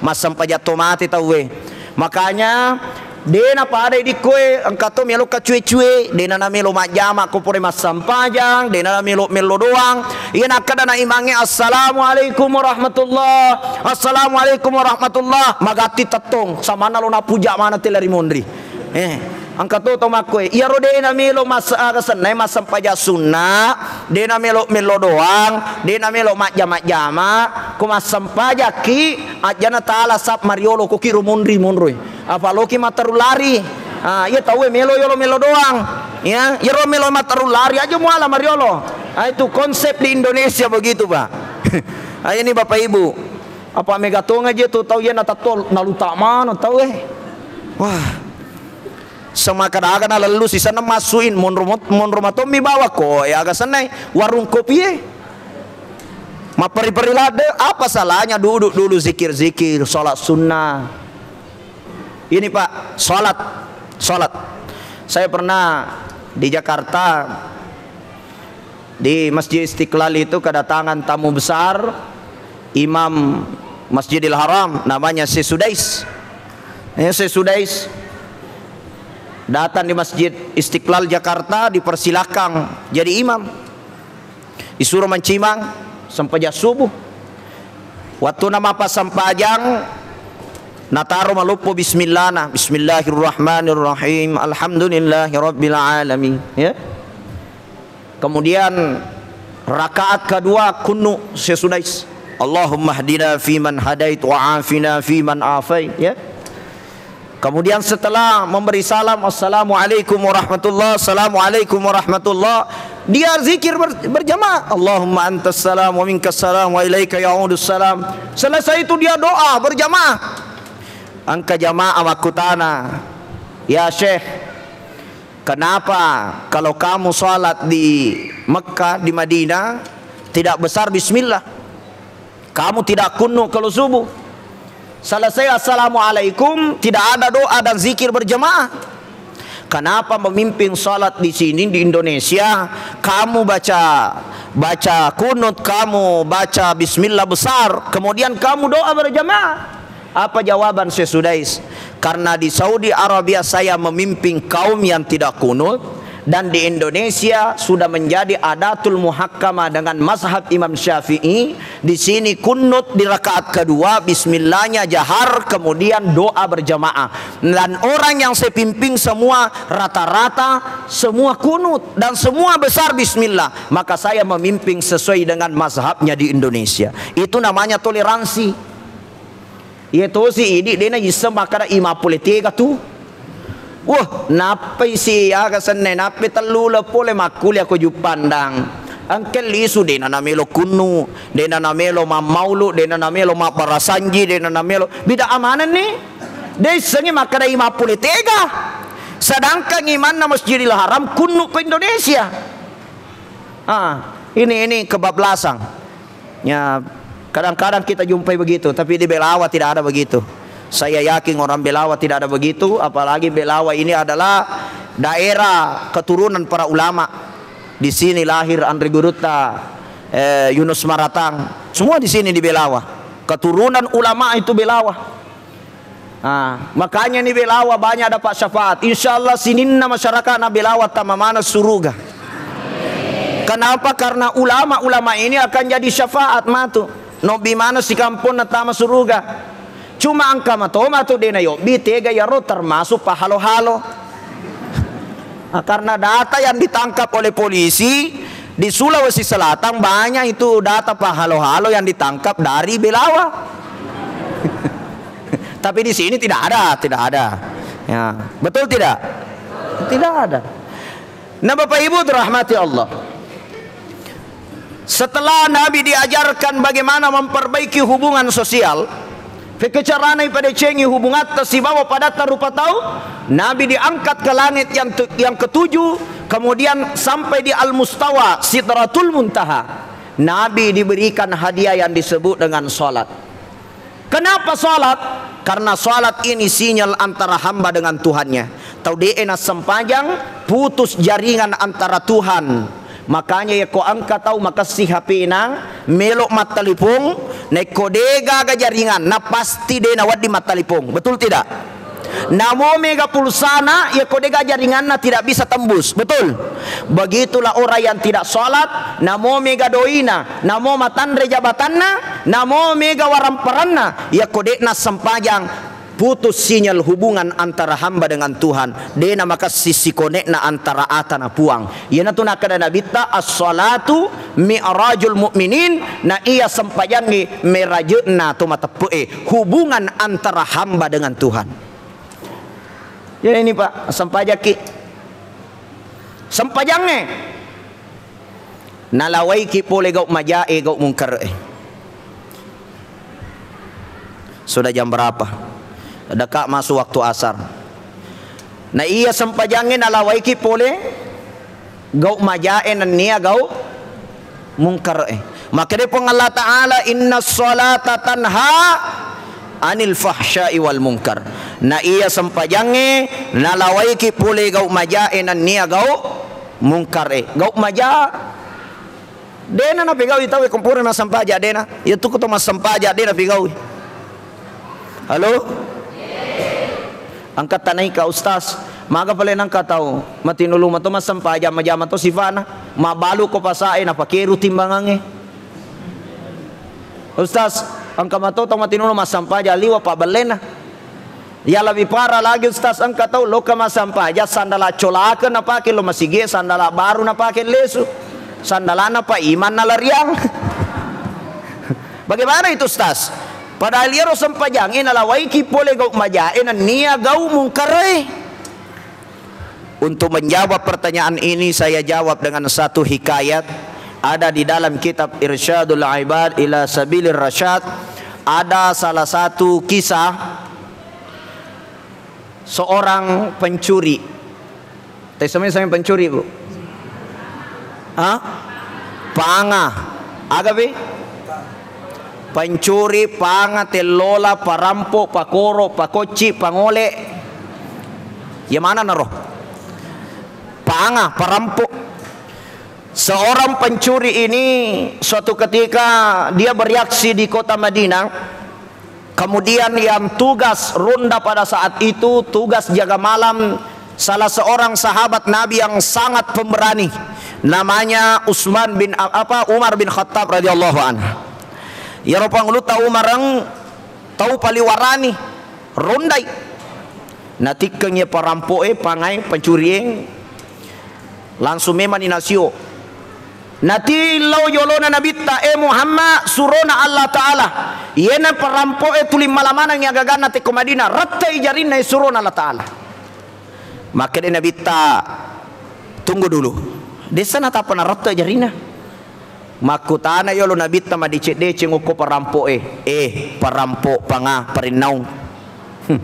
Massempajang to mate tauwe. Makanya, de napadai dikkoe, engka to melo kacue-cue, de na namelo majjama ko pore massempajang, de na namelo mello doang. Iya nakkeda na imangnge, "Assalamualaikum warahmatullah, assalamualaikum warahmatullah." Magatti tettong, samanna lo napuja mana tela ri monri. Eh, engka to to makkoe. Iyaro de na melo mas-, aga sennai massempajang sunna, de na melo mello doang, de na melo majjama-jama, ko massempajakki, ajjana tala sap mariolo ko kiro monri monroi. Apa loki matteru lari? Ah, iya tauwe melo yolo melo doang. Ya, iyaro melo matteru lari aja muala mariolo. Ah, itu konsep di Indonesia begitu, Pak. Ah, ini Bapak Ibu. Apa mega tonga je tu tau iya natatto naluta mano tauwe. Wah. Semakadaga nalellu sisenna massuin monro mot-, monro matommi bawa ko ya aga sennai warung kopie. Mapperi-peri ladde, apa salahnya duduk dulu zikir-zikir, sholat sunnah. Ini, Pak, sholat, sholat. Saya pernah di Jakarta, Di Masjid Istiqlal itu kedatangan tamu besar, Imam Masjidil Haram, namanya Syekh Sudais. Ya, Syekh Sudais datang di Masjid Istiqlal Jakarta, dipersilakan jadi imam. Disuruh mancimang sempajang subuh. Waktu nama pas sempajang, nataro maloppo bismillahna. Bismillahirrahmanirrahim. Alhamdulillahirabbil alamin. Ya. Kemudian rakaat kedua kunut Syekh Sudais. Allahumma hdina fiman hadait wa afina fiman afait, ya. Kemudian setelah memberi salam, "Assalamualaikum warahmatullah, assalamualaikum warahmatullah," dia zikir ber-, berjamaah, "Allahumma antas salam wa minkas salam wa ilaika ya'udus salam." Selesai itu dia doa berjamaah. Engka jamaah makkutana, "Ya Syekh, kenapa kalau kamu salat di Mekah, di Madinah, tidak besar bismillah? Kamu tidak kunut kalau subuh. Selesai assalamualaikum, tidak ada doa dan zikir berjamaah. Kenapa memimpin salat di sini, di Indonesia, kamu baca, baca kunut, kamu baca bismillah besar, kemudian kamu doa berjamaah?" Apa jawaban Syekh Sudais? "Karena di Saudi Arabia saya memimpin kaum yang tidak kunut, dan di Indonesia sudah menjadi adatul muhakkamah dengan mazhab Imam Syafi'i. Di sini kunut di rakaat kedua, bismillahnya jahar, kemudian doa berjamaah. Dan orang yang saya pimpin semua rata-rata semua kunut dan semua besar bismillah. Maka saya memimpin sesuai dengan mazhabnya di Indonesia." Itu namanya toleransi. Iya tosi idi de' naisseng makkeda imang pole tega tu. Wah, nappai si aga senna, nappai tellu uleng pole makkulia ko Juppandang. Engka lisu, de'na namelo kunnu, de'na namelo mammaulu, de'na namelo mabbarasanji, de'na namelo bid'ah manenni. De' issengngi makkeda imang pole tega. Sedangkan imanna Masjidil Haram kunnu ko Indonesia. Ah, ini, ini kebablasan. Ya, kadang-kadang kita jumpai begitu, tapi di Belawa tidak ada begitu. Saya yakin orang Belawa tidak ada begitu, apalagi Belawa ini adalah daerah keturunan para ulama. Di sini lahir Andri Gurutta, eh, Yunus Maratang, semua di sini di Belawa. Keturunan ulama itu Belawa. Ah, makanya ni Belawa banyak dapat syafaat. Insya Allah sininna masyarakat na Belawa tama mana suruga. Kenapa? Karena ulama-ulama ini akan jadi syafaat matu. Nobbi mana si kampung na tama suruga. Cuma engka mato matu de' nayobbi tega yaro termasuk pahalo-halo. Ah, karena data yang ditangkap oleh polisi di Sulawesi Selatan, banyak itu data pahalo-halo yang ditangkap dari Belawa. Tapi di sini tidak ada, tidak ada. Ya, betul tidak? Tidak ada. Nah, Bapak Ibu dirahmati Allah. Setelah Nabi diajarkan bagaimana memperbaiki hubungan sosial, pekkecaranai padecengi hubungatta sibawa padatta rupa tau, Nabi diangkat ke langit yang tu-, yang ketujuh, kemudian sampai di Al-Mustawa, Sidratul Muntaha. Nabi diberikan hadiah yang disebut dengan salat. Kenapa salat? Karena salat ini sinyal antara hamba dengan Tuhannya. Tau de'e nassempajang, putus jaringan antara Tuhan. Makanya yakko engka tau makessing H P-na, melo mattalipong, naikko de' gaga jaringanna, pasti de' nawedding mattalipong. Betul tidak? Namo mega pulsana, yakko de' gaga jaringanna tidak bisa tembus. Betul? Begitulah orang yang tidak salat, namo mega doina, namo matanre jabatanna, namo mega waramparanna, yakko de' nassempajang, putus sinyal hubungan antara hamba dengan Tuhan. De' namakessing sikonekna antara ata na Puang. Iyanatu nakkeda Nabitta, "As-salatu mi'rajul mu'minin," na iya sempajangnge meraje'na to mateppe'e, hubungan antara hamba dengan Tuhan. Jadi ini, Pak, sempajakki. Sempajangnge nalawaiki pole gau' majae, gau' mungkar'e. Sudah jam berapa? Dekat masuk waktu asar. Na iya sempajangnge nalawaiki pole gau' majae nennia gau' mungkar'e. Makkeda Puang Allah Ta'ala, "Inna salata tanha anil fahsya'i wal munkar." Na iya sempajangnge nalawaiki pole gau' majae nennia gau' mungkar'e. Gau' maja Dena napegaui tau e ko pura massampaja, dena. Iya tu ko to massampaja, dena pegaui. Halo? Engka tanaika, Ustaz. Maga pale nangka tau matinulu mato massampaja, majama to sifana. Mabalu ko pasae, napakeru timbangange. Ustaz, engka mato tau matinulu massampaja, liwa pabbellena. Ya, lebih parah lagi, Ustaz, engka tau loka massampaja, sandala colaka napake lo masigi, sandala baru napake lesu, sandalana pa iman nalariang. Bagaimana itu, Ustaz? Padahal iyaro sempajangnge nalawaiki pole gau majae nennia gau mungkarae. Untuk menjawab pertanyaan ini, saya jawab dengan satu hikayat. Ada di dalam kitab Irsyadul Ibad ila Sabilir Rasyad, ada salah satu kisah seorang pencuri. Tessami-sami pencuri, Bu? Hah? Panga. Aga, Bi? Pencuri, panga, tellola, parampo, pakoro, pakocci, pangole. Ya mana naro? Panga, parampo. Seorang pencuri ini suatu ketika dia beraksi di kota Madinah. Kemudian yang tugas ronda pada saat itu, tugas jaga malam, salah seorang sahabat Nabi yang sangat pemberani, namanya Utsman bin A-, apa, Umar bin Khattab radhiyallahu anhu. Iyaro pangulutta Umareng tau paliwarani, rondai. Natikkeng iya parampo'e, pangai, pancurieng, langsung memani nasio. Natillau jolona Nabitta, "Eh Muhammad, surona Allah Ta'ala, iyena parampo'e tuli mala manengngi agaganna tekko Madinah, rette'i jarinna, eh, surona Allah Ta'ala." Makkeda Nabitta, "Tunggu dulu." Dessa natappa narette jarinna. Makkutana yolo Nabitta madeceng-deceng okko parampo'e, "Eh, parampo panga parennaung. Hmm.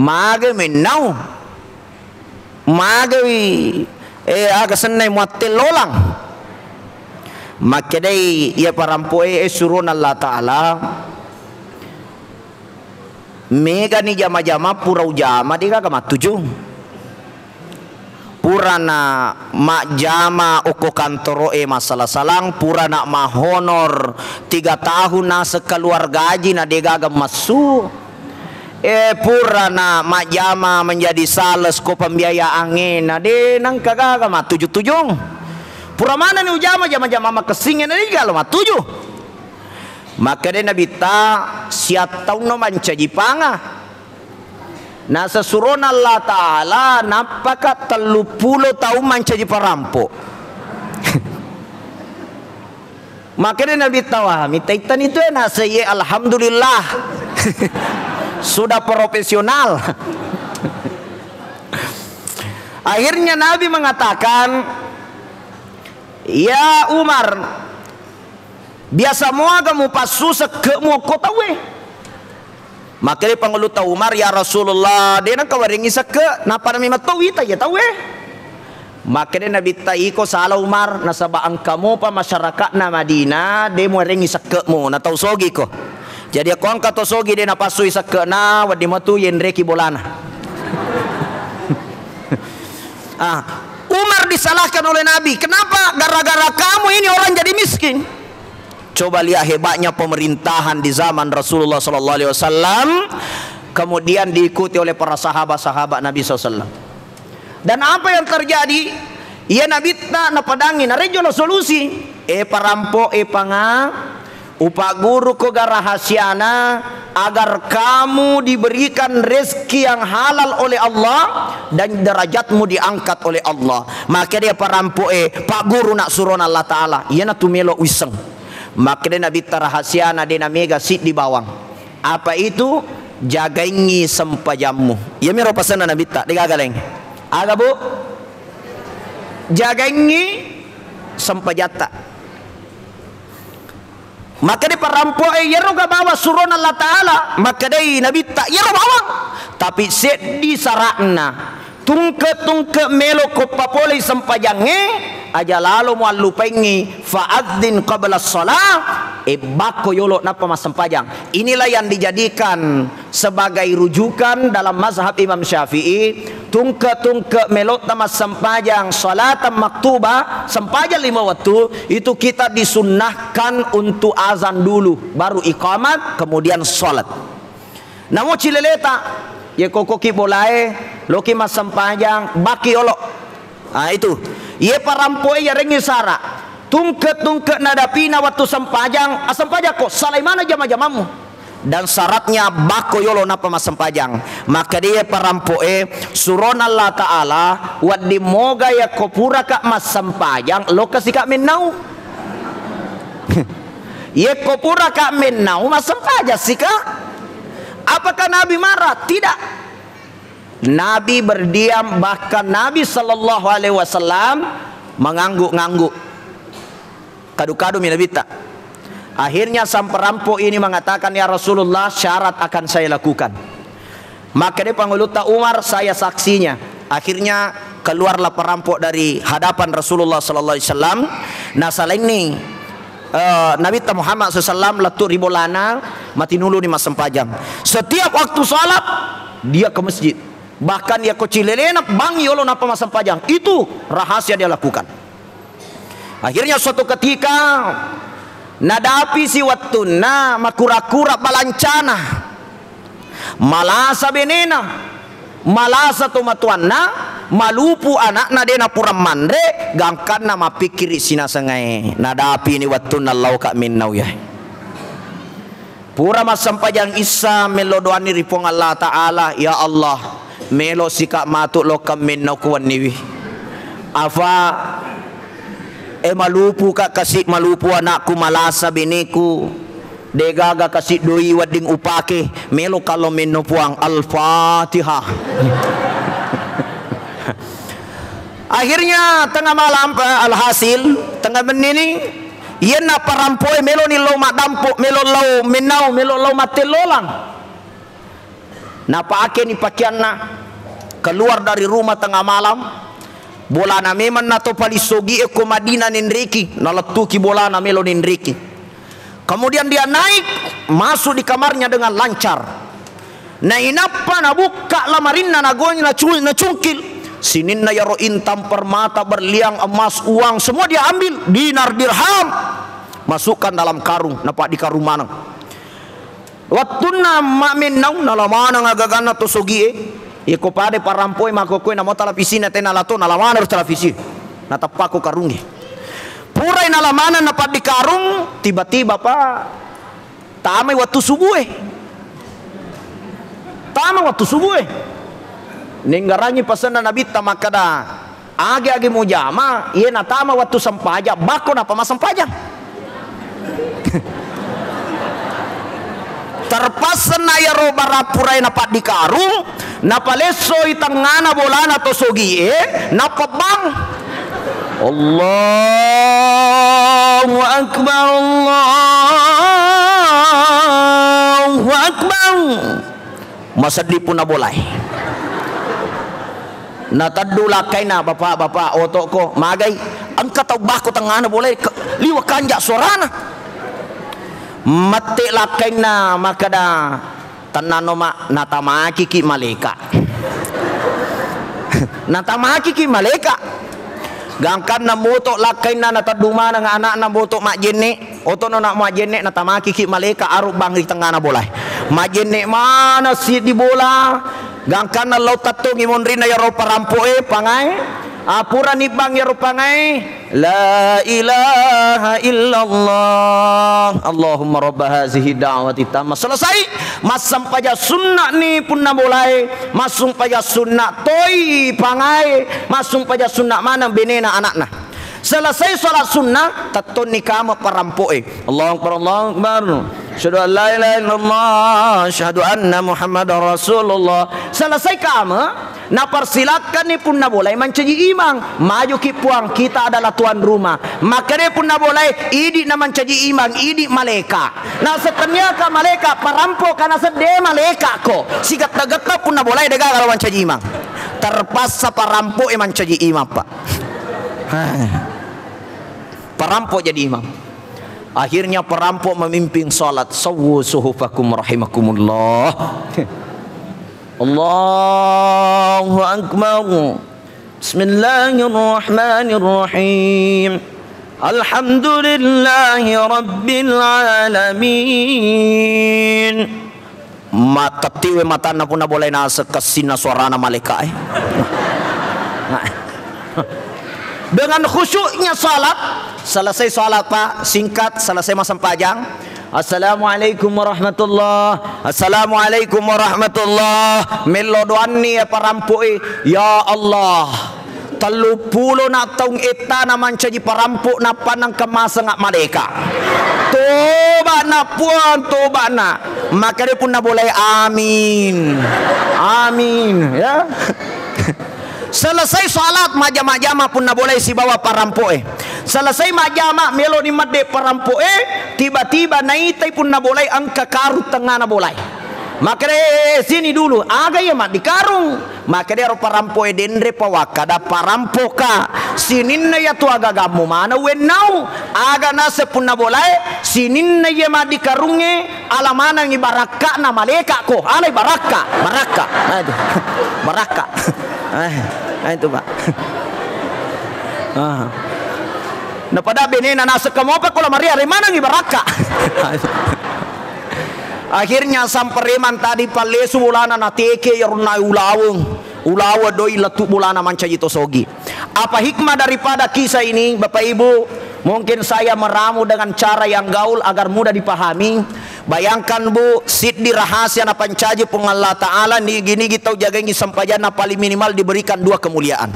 Mage mennau? Magewi, eh, aga sennai muattellolang?" Makkedai iya parampo'e, "Eh, surona Allah Ta'ala, megani jama-jama pura ujama, degaga mattuju. Purana majjama okko kantoro'e masalah-salang, purana mahonor tiga tahun naseng keluar gaji na degaga massu. Eh, purana majjama menjadi sales ko pembiayaangnge na de nengka gaga mattuju-tujung. Pura manenni ujama jama-jama makessingnge na degaga lo mattuju." Makkeda Nabitta, "Siattaunno mancaji panga." Naseng surona Allah Ta'ala, "Nappaka telluppulo taung mancaji parampo." Makkeda Nabitta, "Wah, mitta-ittani tu, eh." Naseng, "Iye, alhamdulillah." Sudah profesional. Akhirnya Nabi mengatakan, "Ya Umar, biasa muaga mupassu sekke'mu okko tauwe?" Makkeda pangulutta Umar, "Ya Rasulullah, de nengka warengngi sekke', nappa nami metto wita iya tauwe." Makkeda Nabitta, "Iko sala Umar, nasaba engka mopa masyarakatna Madinah de muwarengngi sekke'mu, na tau sogiko. Jadi akko engka to sogi de napassui sekke'na, wedding matu yenreki bolana." Ah, Umar disalahkan oleh Nabi. "Kenapa? Gara-gara kamu ini orang jadi miskin." Coba lihat hebatnya pemerintahan di zaman Rasulullah sallallahu alaihi wasallam, kemudian diikuti oleh para sahabat-sahabat Nabi sallallahu alaihi wasallam. Dan apa yang terjadi? Iya Nabitta napadangi, narejo lo solusi. "Eh parampo, eh panga, upagguruko ga rahasiana agar kamu diberikan rezeki yang halal oleh Allah dan derajatmu diangkat oleh Allah." Makkeda parampo'e, "Pagguru nak surona Allah Ta'ala." Iyana tu melo wisseng. Makkeda Nabitta rahasiana de namega siddi bawang. Apa itu? Jagaingi sempajammu. Iyamiro pasenna Nabitta, de gaga laing. Aga, Bu? Jagaingi sempajatta. Makkedai parampo'e, "Iyaro ga bawang surona Allah Ta'ala?" Makkedai Nabitta, "Iyaro bawang. Tapi seddi sara'na. Tungke-tungke melo ko papolei sempajangnge, aja lalo muallupaingngi, fa'adzin qabla shalah, e bakko yolo nappa massempajang. Inilah yang dijadikan sebagai rujukan dalam mazhab Imam Syafi'i, tungke-tungke melotta massempajang salatan maktubah, sempajang lima waktu, itu kita disunnahkan untuk azan dulu, baru iqamat, kemudian salat. Namo cileleta, ye kokoki bolae, loki massempajang, baki yolo. Ah, itu. Ye parampoe yarengngi sara. Tungke-tungke nadapina waktu sempajang, assempajakko, salai mana jama-jamammu. Dan syaratnya bakko yolo nappa massempajang. Maka dia parampoe, surona Allah Ta'ala, wedding moga yakko puraka massempajang, lokka sika mennau. Yekko puraka mennau, massempajang sika. Apakah Nabi marah? Tidak. Nabi berdiam, bahkan Nabi sallallahu alaihi wasallam mengangguk-ngangguk. Kadu-kadu mi Nabitta. Akhirnya sang perampo ini mengatakan, "Ya Rasulullah, syarat akan saya lakukan." Maka dia pangulutta Umar, "Saya saksinya." Akhirnya keluarlah perampok dari hadapan Rasulullah sallallahu alaihi wasallam. Nah, salainni, eh, Nabitta Muhammad sallallahu alaihi wasallam lettu ri bolana, matinuluni massempajang. Setiap waktu salat, dia ke masjid. Bahkan yakko cilelena bang yolo nappa massempajang. Itu rahasia dia lakukan. Akhirnya suatu ketika, nadapisi wettunna makura-kura balancana. Malasa benena, malasa tomatoanna, malupu anakna de napurang manre, gangkanna mappikkiri sinasengae. Nadapini wettunna lauka mennau yae. Pura massempajang Isya, melo doanni ri Puang Allah Ta'ala, "Ya Allah, melo sika matu lokka mennau ku wenniwi. Afa, e malupu ka kasi malupu anakku, malasa beneku. Degaga kasi doi wedding upake, melo kalo menno Puang." Al-Fatihah. Akhirnya tengah malam, eh, alhasil, tengah benni ni, iyanna parampoe meloni lao maddampo, melo lao mennau, melo lao mattellolang. Napakeni pakeanna, keluar dari rumah tengah malam, bolana memang nato paling sogie ko Madinah nenreki, nalettuki bolana melo nenreki. Kemudian dia naik, masuk di kamarnya dengan lancar. Nainappa nabukka lamarinna, nagoni, nacu-, nacungkil. Sininna yaro intan permata, berlian, emas, uang, semua dia ambil, dinar, dirham. Masukkan dalam karung, napaddikarung maneng. Wettunna mamennau, nala maneng agaganna to sogie. Yeko pada parampoe makkokkoe, namo televisina tena lato, nala maneng ro televisi. Nateppako karungnge. Purai nala maneng napaddikarung, tiba-tiba, Pak, tamai wettu subue. Tama wettu subue. Nenggarangi pasenna Nabitta makkada, age-age mujama, iye natama wettu sempajang, bakko nappa massempajang. Terpaksa na iyaro barappurai napaddikarung, napalessoi tengngana bolana to sogie, nappa bang. Allahu Akbar, Allahu Akbar. Maseddi punna bolae. Nateddu lakkaina, "Bapak, Bapak, otokko, magai, engka tau bakko tengngana bolae, ke-, liwa kanja suarana." Mette lakkainna makkada, "Tennano, Mak, natamakiki maleka." Natamakiki maleka. Gangkanna moto lakkainna, nateddu maneng anakna moto majjenne. Otono nak majjenne, natamakiki maleka, aru bang ri tengngana bolae. Majjenne mana siddi bola. Gangkanna lao tettongi monrinna iyaro parampoe, pangae. Apurani bang iyaro pangae. La ilaha illallah. Allahumma rabba hazihi da'wati tammah. Selesai. Massempajang sunna'ni punna bolae, massempajang sunna toi pangae, massempajang sunna maneng benena anakna. Selesai sholat sunnah, tettonni kama parampoe. Allahu Akbar, Allahu Akbar. Asyhadu an la ilaha illallah, asyhadu anna Muhammadar Rasulullah. Selesai kama, napersilakkanni punna bolae mancaji imang. Majuki puang, kita adalah tuan rumah. Makkeda punna bolae, idi na mancaji imang, idi maleka. Nasettenniaka maleka, parampoka nasedde malekako. Sigetta-getta punna bolae degaga lo mancaji imang. Terpaksa parampoe mancaji imang, Pak. Hah. Perampok jadi imam. Akhirnya perampok memimpin salat. Sawwu suhufakum rahimakumullah. Allahu Akbar. Bismillahirrahmanirrahim. Alhamdulillahi Rabbil Alamin. Matettiwe matanna punna bolai naseng kessinna suarana malaika'e. Dengan khusyuknya salat, selesai salat, Pak, singkat, selesai massempajang. Assalamualaikum warahmatullah. Assalamualaikum warahmatullah. Mello doanni ya parampo'e. Ya Allah. Telluppulo na taung ettana mancaji parampo, nappa nengka maseng malaika. Toba'na Puang, toba'na. Maka dia punna bolai amin. Amin, ya. Selesai salat majama-jama punna bolai sibawa parampo'e. Selesai majama meloni madde parampo'e, tiba-tiba naitai punna bolai engka karung tengngana bolai. Makkedai, "Eh, sini dulu, aga iya maddi karung?" Makkedai ro parampo'e, "Denre pa wakkada parampoka. Sininna iya tu agagammu maneng wennau. Aga naseng punna bolae, sininna iya maddi karungnge, ala manengngi barakka'na malaika ko. Alai barakka, barakka." Nah, itu. Barakka. Eh, nah, itu, Pak. Ah. Napada benena naseng kamopa ko la maria, re manengngi barakka. Akhirnya sang preman tadi pallesu bolana nateke iyaro na ulaweng. Ulaweng doi lettu bolana mancaji to sogi. Apa hikmah daripada kisah ini, Bapak Ibu? Mungkin saya meramu dengan cara yang gaul agar mudah dipahami. Bayangkan, Bu, siddi rahasia napancaji Puang Allah Ta'ala, nigi-nigi tau jagengngi sempajanna paling minimal diberikan dua kemuliaan.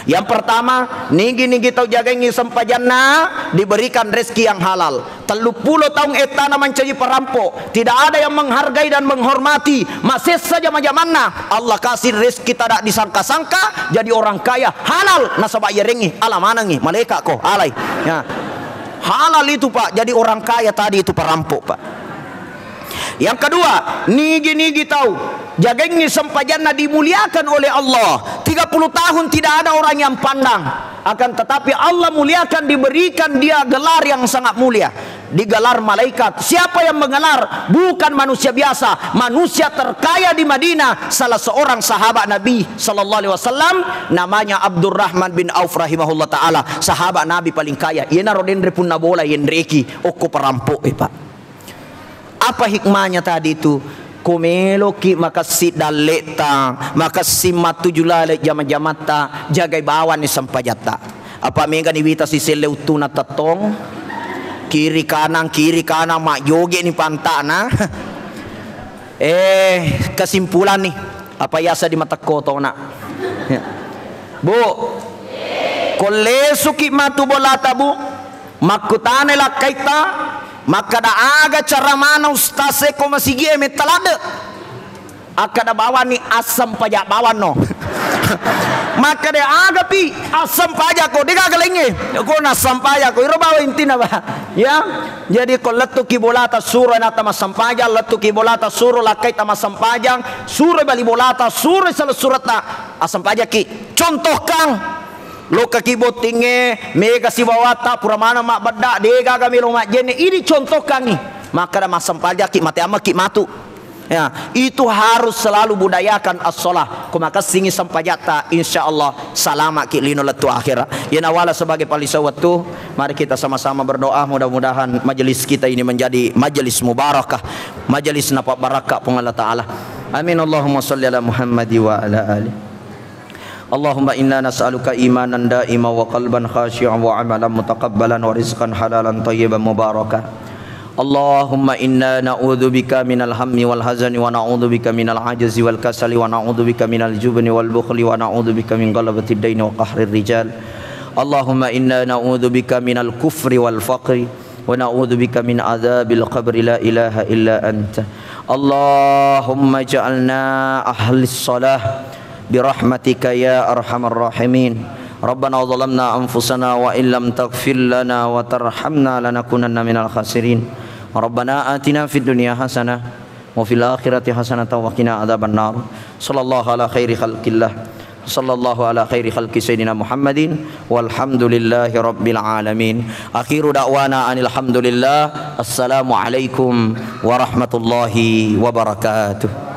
Yang pertama, nigi-nigi tau jagengngi sempajanna diberikan rezeki yang halal. Telluppulo taung ettana mancaji parampo, tidak ada yang menghargai dan menghormati, masessa jama-jamanna. Allah kasih rezeki tada disangka-sangka, jadi orang kaya halal nasaba iyarengngi ala manengngi malaika ko alai. Ya. Halal itu, Pak, jadi orang kaya tadi itu perampok, Pak. Yang kedua, nigi-nigi tau jagengngi sempajanna dimuliakan oleh Allah. Tiga puluh tahun tidak ada orang yang pandang. Akan tetapi Allah muliakan, diberikan dia gelar yang sangat mulia. Digelar malaikat. Siapa yang mengelar? Bukan manusia biasa. Manusia terkaya di Madinah, salah seorang sahabat Nabi sallallahu alaihi wasallam, namanya Abdurrahman bin Auf rahimahullah ta'ala. Sahabat Nabi paling kaya. Iyanaro denre punna bola yenreki okko perampok e, Pak. Apa hikmahnya tadi itu? Ko meloki makessing dalle'ta, makessing mattuju laleng jama-jamatta, jagai bawanni sempajatta. Apa megani wita siselle uttuna tettong, kiri kanang, kiri kanang, majjoge'ni panta'na. Eh, kesimpulanni, apa yasa di matekko tona. Ya. Bu, ko lesuki matu bolata, Bu, makkutanai lakkaitta, makkada, "Aga cara mana ustaz e ko masigi e metta ladde?" Akkada bawanni, "Assempaja bawanno." Makkada, "Aga pi assempaja ko, degaga laingnge?" Ko nassempaja ko, iro bawang intina, Pak. Ya. Jadi ko lettuki bolata suro anakta massempajang, lettuki bolata suro lakkaitta massempajang, suro bali bolata, suro salessuretta, assempajaki. Contohkan, lokkaki bottingnge, mega sibawatta, pura maneng mabbedda, degaga melo majjenne, idi contohkangi. Makkada massempajakki, mate ammaki matu. Ya, itu harus selalu budayakan as-shalah. Ko makessingi sempajatta, insya Allah salamaki lino lettu akhira. Iyana wala sebagai palisau wettu, mari kita sama-sama berdoa, mudah-mudahan majelis kita ini menjadi majelis mubarakah, majelis napabbarakka Puang Allah Ta'ala. Amin. Allahumma salli ala Muhammad wa ala ali. اللهم إنا نسألك إيمانا دائما وقلبا خاشعا وعملا متقبلا ورزقا حلالا طيبا مباركا. اللهم إنا نعوذ بك من الهم والحزن ونعوذ بك من العجز والكسل ونعوذ بك من الجبن والبخل ونعوذ بك من غلبة الدين وقهر الرجال. اللهم إنا نعوذ بك من الكفر والفقر ونعوذ بك من عذاب القبر لا إله إلا أنت. اللهم اجعلنا أهل الصلاة برحمتك يا أرحم الراحمين. ربنا ظلمنا أنفسنا وإن لم تغفر لنا وترحمنا لنكونن من الخاسرين. ربنا آتنا في الدنيا حسنة وفي الآخرة حسنة وقنا عذاب النار. صلى الله على خير خلق الله. Sallallahu ala khairi khalqi sayyidina Muhammadin walhamdulillahi rabbil alamin. Akhiru da'wana anil hamdulillah. Assalamualaikum warahmatullahi wabarakatuh.